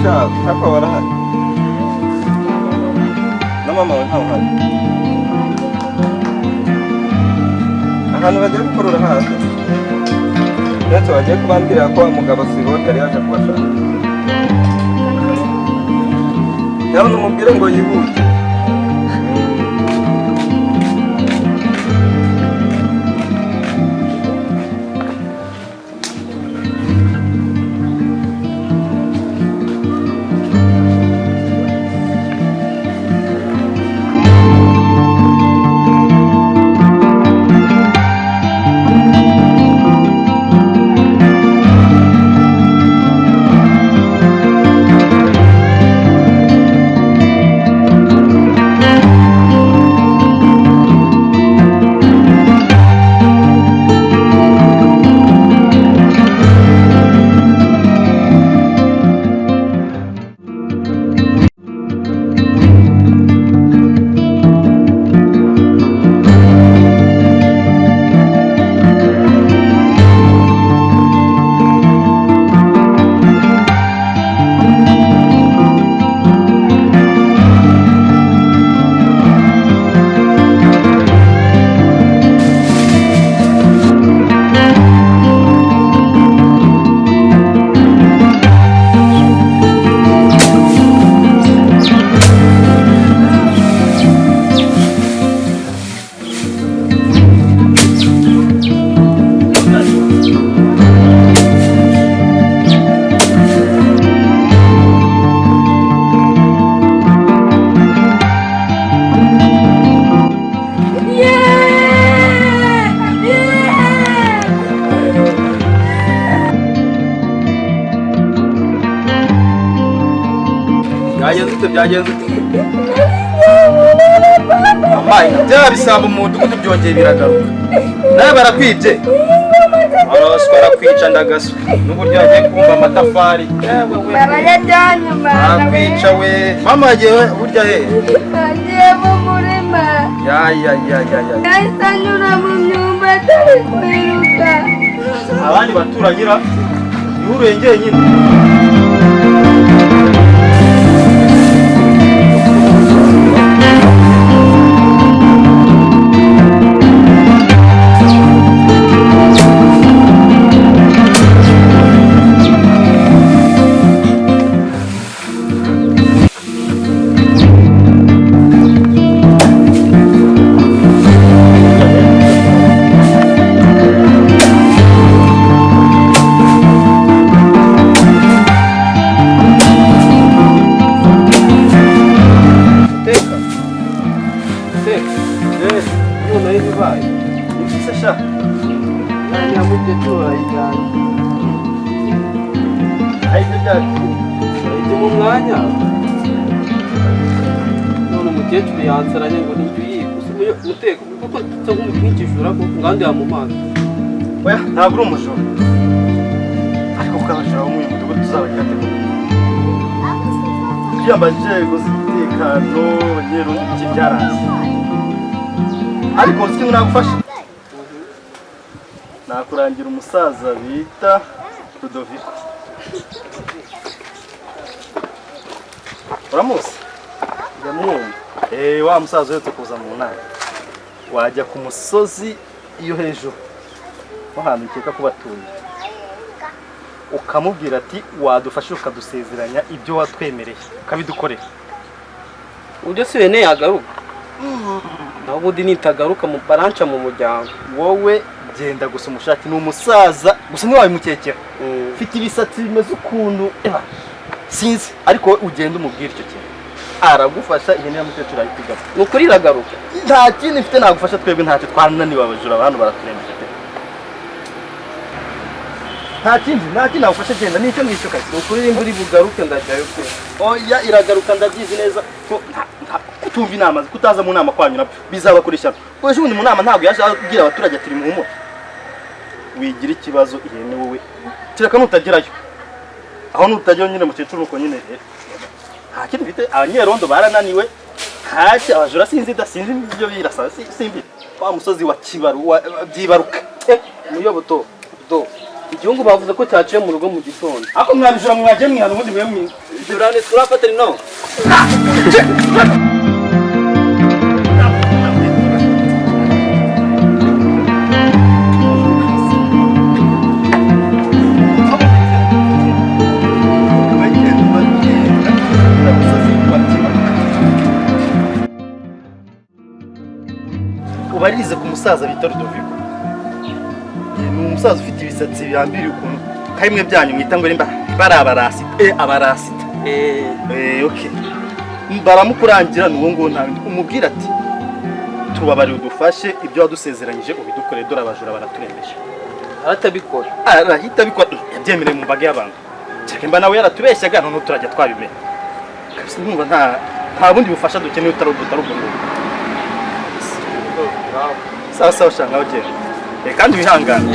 Sha, papa barahari. Na mama we ntawe uhari. Ahantu bagiye gukora urahazi. Ndetse bagiye kubambwira ko wa mugabo Sibo yari yaje kubashaka. Nawe umubwire ngo yihute. Byagenze ute, byagenze ute? Amayi, bya bisambo mu mudugudu byongeye biragaruka. Nawe barakwibye. Araswa arakwica ndagaswa. N'uburyo yagiye kubumba amatafari. Barayajyanye mama. Arakwica we. Mama yagiye burya he? Agiye mu murima. Ya ya ya ya ya. Yahise anyura mu myumbati ari kwiruka. Abandi baturanyira niwe urengeye nyine. Teka. Teka. Eh, none ibibaye. Ibise sha. Nanya mukecuru arayijyanye. Ahise byacu. Ayijya mu mwanya. None umukecuru yansaranye ngo nijye uyigusa muteko kuko nsa nk'ikijura kuko ngandira mu mazi. Oya, ntabwo uri umujura. Ariko kuko abajura bo muri uyu mudugudu tuzabagira ate koko? Kwiyambaza inzego z'umutekano, abanyerondo ibiki byaranze. Ariko uzi ikintu nagufasha? Nakurangira umusaza bita Rudoviko. Uramuzi? Ndamwumva. Eh, wa musaza uherutse kuza mu nama. Wajya ku musozi iyo hejuru ahantu ukeka ko batuye, ukamubwira ati wadufashe ukadusezeranya ibyo watwemereye ukabidukorera. Uburyo si bene yagaruka. Naho ubundi nitagaruka mu baranca mu muryango. Wowe genda gusa umushaki, ni umusaza gusa ntiwabimukekera, ufite ibisatsi bimeze ukuntu eba sinzi, ariko wowe ugenda umubwira icyo kintu aragufasha. Ihene ya mukecuru ahita igapfa. Ni ukuri iragaruka. Nta kindi mfite nagufasha, twebwe ntacyo twananiwe, abajura abantu baraturembeje pe. Nta kindi, nta kindi nagufasha, genda nicyo ngicyo kazi. Ni ukuri nimba uri bugaruke ndajyayo pe. Oya, iragaruka ndabyizi neza ko kutumva inama, kutaza mu nama kwanyu nabyo bizabakora ishyano. Kuko ejo bundi mu nama ntabwo yaje abwira abaturage ati muhumure. Wigira ikibazo ihene wowe kereka nutagerayo. Aho nutagerayo nyine mukecuru nuko nyine nta kindi mfite, abanyerondo barananiwe, ntacyo abajura sinzi da sinzi ibyo birasa simbi. Wa musozi wa Kibaru wa Byibaruka. Muyoboto do. Igihungu bavuze ko cyaciye mu rugo mu gitondo. Ako mwabijura mwaje mwihana ubundi mwe mwe. Turane turafata no. Ubarize ku musaza bita Rudoviko. Ni umusaza ufite ibisatsi bihambiriye ukuntu karimwe byanyu mwita ngo nimba barabarasita abarasita. Okay. Baramukurangira nuwo ngo nta umubwira ati tubabari udufashe ibyo wadusezeranyije ubidukore dore abajura baraturembeje. Aratabikora. Arahita bikora yabyemereye mu mbaga y'abantu. Cyane mba nawe yaratubeshyaga none turajya twabimenya. Kabisa ndumva nta bundi bufasha dukeneye utari ubwo ngubwo. Sawa sawa shanga ugenda. Kandi wihangane.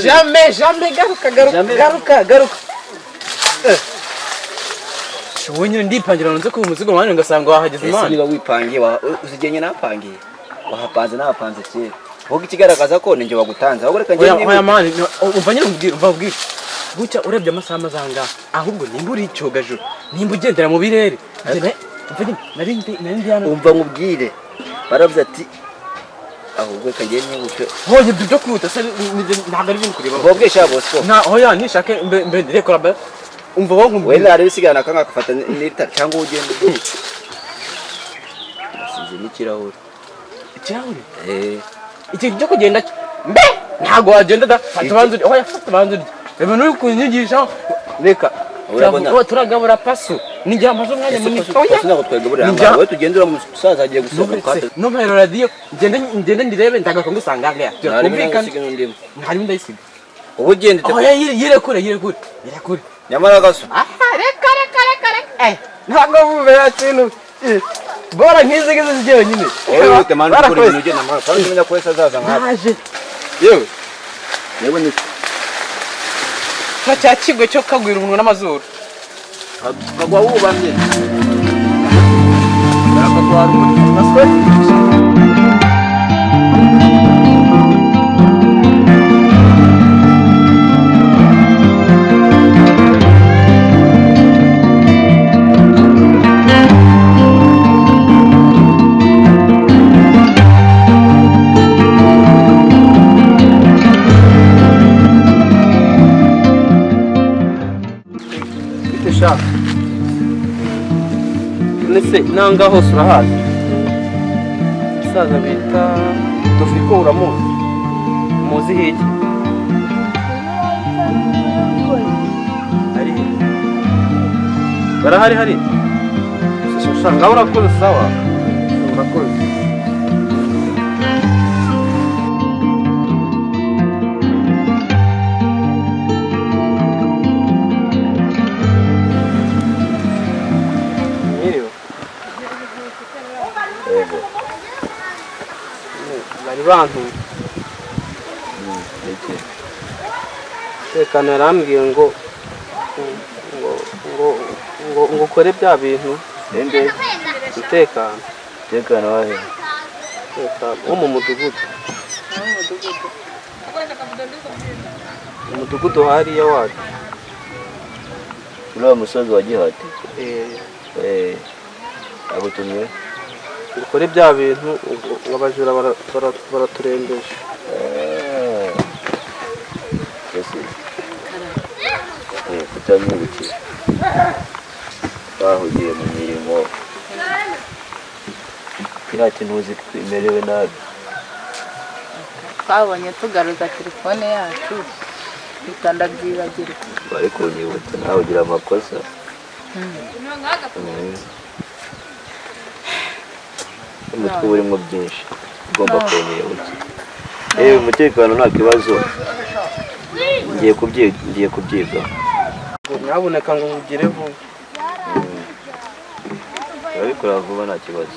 Jamais, jamais, garuka, garuka, garuka, garuka. Wowe nyine ndipangira nze ko umuzigo wanyu ngasanga wahageze Ese imana. niba wipangiye uzigenye napangiye. Wahapanze napanze kera. Wowe ikigaragaza ko ninjye wagutanze. Ahubwo reka Oya njye oya mani, umva nyine umbwira, umva ubwira. Bucya urebye amasaha mazanga, ahubwo nimba uri icyogajuru, nimba ugendera mu birere. Umva nyine nari ndi hano. Umva nkubwire. Baravuze ati ahubwo reka njye nyibuke. Hoye ibyo byo kwihuta se ntabwo ari ibintu kureba. Ubwo bwisha Bosco. Nta hoya nishake mbe ndirekora ba. Umva wowe nkubwira. Wenda hari bisigana akanga akafata n'itara cyangwa ugenda. Asize n'ikirahure. Ikirahure? Iki cyo kugenda mbe ntago wagenda da fata banzu oya fata banzu reba nuri kunyigisha reka Urabona turagabura paso nijya amaze umwanya munini oya ntabwo twagaburira ngaho wowe tugendera mu musaza agiye gusohoka no mpero radio ngende ngende ndirebe ndagaruka ngusanga ngaya twumvikana ntarimo ndayisiga ubu ugenda oya yirekure yirekure yirekure nyamara gaso aha reka reka reka reka ntabwo bumera kintu bora nkizi ngizi zigiye nyine wowe ute mani ukora ibintu ugenda mara kandi umenya ko wese azaza nka naje yewe yewe ni cya kigo cyo kagwira umunwa n'amazuru. Ukagwa wubamye. Bakagwara umutwe. Nese nanga hose urahazi umusaza bita Dofiko uramuzi muzi hirya ari barahari hari ngaho urakoze sawa urakoze. Bari bantu tekano yarambwiye ngo ngo ngo ngo ngo ukore bya bintu. Ninde? Umutekano. Tekano wahe? Tekano wo mu mudugudu. Umudugudu hariya wacu. Uriya musozi wa Gihati? Eh. Agutumye? Ukore bya bintu ngo abajura baraturembeje. Ese kutanyibukira bahugiye mu mirimo Gihati ntuzi ko imerewe nabi. Twabonye tugaruza telefone yacu bitandabyibagirwa. Bari kunyibutsa nawe ugira amakosa. Umutwe urimo byinshi ugomba kunyibutsa. Umutekano nta kibazo. Ngiye kubyiga. Nyabuneka ngo ugire vuba. Urabikora vuba nta kibazo.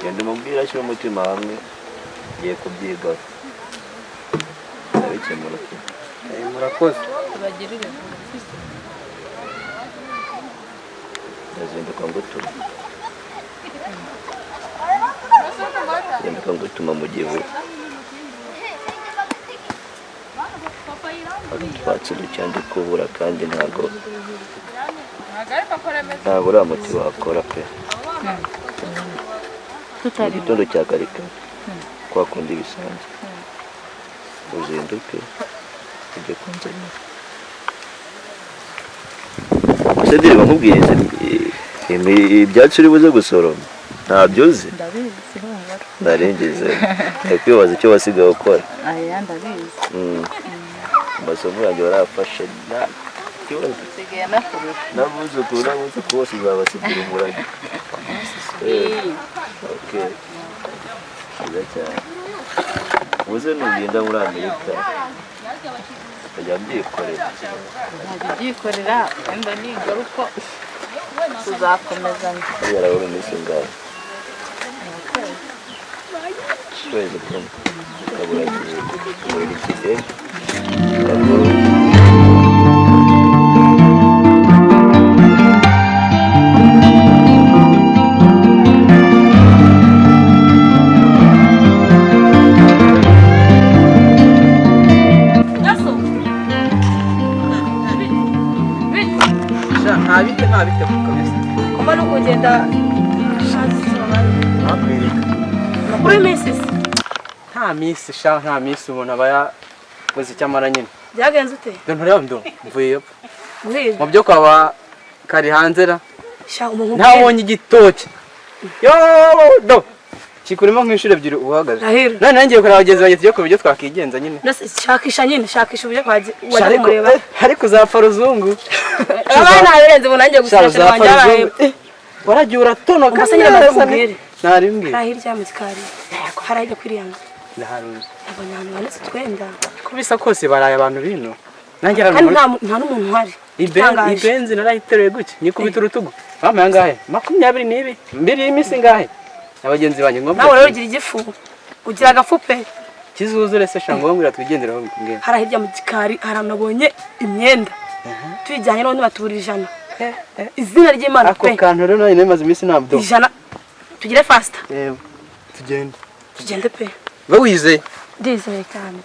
Genda umubwire ashyire umutima hamwe. Ngiye kubyiga. Ndabikemura. Murakoze. Tubagirire vuba. Ndazinduka ngutuma. Ndazinduka ngutuma mu gihe hari utwatsi duke ndi kubura kandi ntabwo uriya muti wakora pe. Mu gitondo cya kare kare kwa kundi bisanzwe uzinduke ujye kunzanira. Ese ndirirwa nkubwiriza ibyatsi uri buze gusoroma ntabyo uzi? Ndabizi humura. Narengeze ndakwibaza icyo wasigaye ukora. Aya ndabizi. Amasomo yanjye warafashe nta kibazo. Nsigaye nakurusha. N'abuzukuru n'abuzukuru bose uzabasigira umurage. Okay. Byiza cyane. Ubuze nugenda muri Amerika ukajya mbyikorera. Nzajya ubyikorera wenda ningaruka tuzakomezanya. Hariya arabura iminsi ingahe? Ukwezi kumwe. Ukabura i Kigali. Ntabite kabisa. Kuba no kugenda makuru y'iminsi se? Nta minsi sha, nta minsi umuntu aba yakoze icyo amara nyine. Byagenze ute? Dore ntureba ndo mvuye epfo. Guhiga. Mu byo kwaba kari hanze ra. Sha umuntu ntabonye igitoki. Yo do. Kikurimo nk'inshuro ebyiri uhagaze. None nangiye kureba bagenzi banjye tujye ku buryo twakigenza nyine. Nase shakisha nyine, shakisha uburyo wajya kumureba. Ariko uzapfa ruzungu. Abana nabirenze ubu nangiye gusirashira wanjye yaraye. Waragiye uratonoka. Mbese nyine nakubwire. Narimbwire. Hari hirya mu gikari. Hari hirya kwiriya nzu. Ndaharuzi. Abonye ahantu hanitse utwenda. Ko bisa kose baraye abantu bino. Nanjye kandi nta n'umuntu uhari. Ibenzi narayiteruye gutya nyikubita urutugu. Bampaye angahe? 22. Mbiri y'iminsi ingahe? Abagenzi banjye ngombwa. Nawe rero ugira igifu. Ugira agafu pe. Kizuzure se sha ngombwa twigendera aho ngende. Hari hirya mu gikari hari ahantu nabonye imyenda. Tuyijyanye none batubura 100. Izina ry'Imana Ako pe. kantu rero nari nemaze iminsi ntabwo. Ijana tugire faster. Tugende. Tugende pe. Ba wizeye? Ndizeye cyane.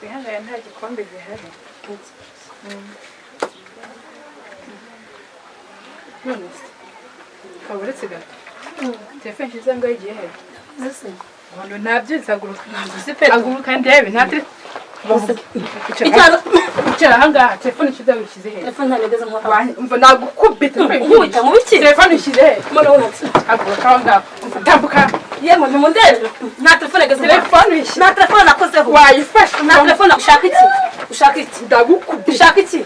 Wihangane nta gikombe gihari. None se ukaba uretse gato telefone nshyize ngaho igiye he? Abantu ntabyutse haguruka haguruka ndebe nta telefone icara ahangaha telefone nshyize wishyize he? Telefone ntabwo igeze nkora. Umva nagukubita Nkubita mu biki? Telefone ushyize he? Haguruka aho ngaho umva tambuka. Yemwe nimundebe nta telefone igeze nkora. Telefone uyishyize Nta telefone nakozeho. Wayifashe. Nta telefone. Ushaka iki? Ushaka iki? Ndagukubita. Ushaka iki?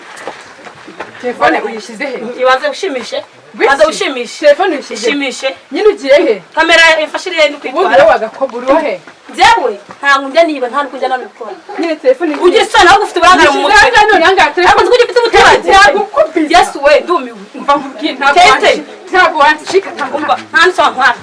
Telefone uyishyize he? Ibanze ushimishe. Banza ushimishe. Telefone uyishyize. Ishimishe. Nyine ugiye he? Kamera ifashe iriya ni Ubundi kwitwara. wowe wagakobwa uriho he? Njyewe ntabwo njya niba nta n'uko njya nanabikora. Nyine telefone Ugira isoni ahubwo ufite uburangare mu mutwe. None ahangaha Ntabwo nzi ko ugifite umuturage. Nagukubita. Yesu we ndumiwe. Umva nkubwire ntabwo Tete. ntabwo wancika Umva nta n'icyo wantwara.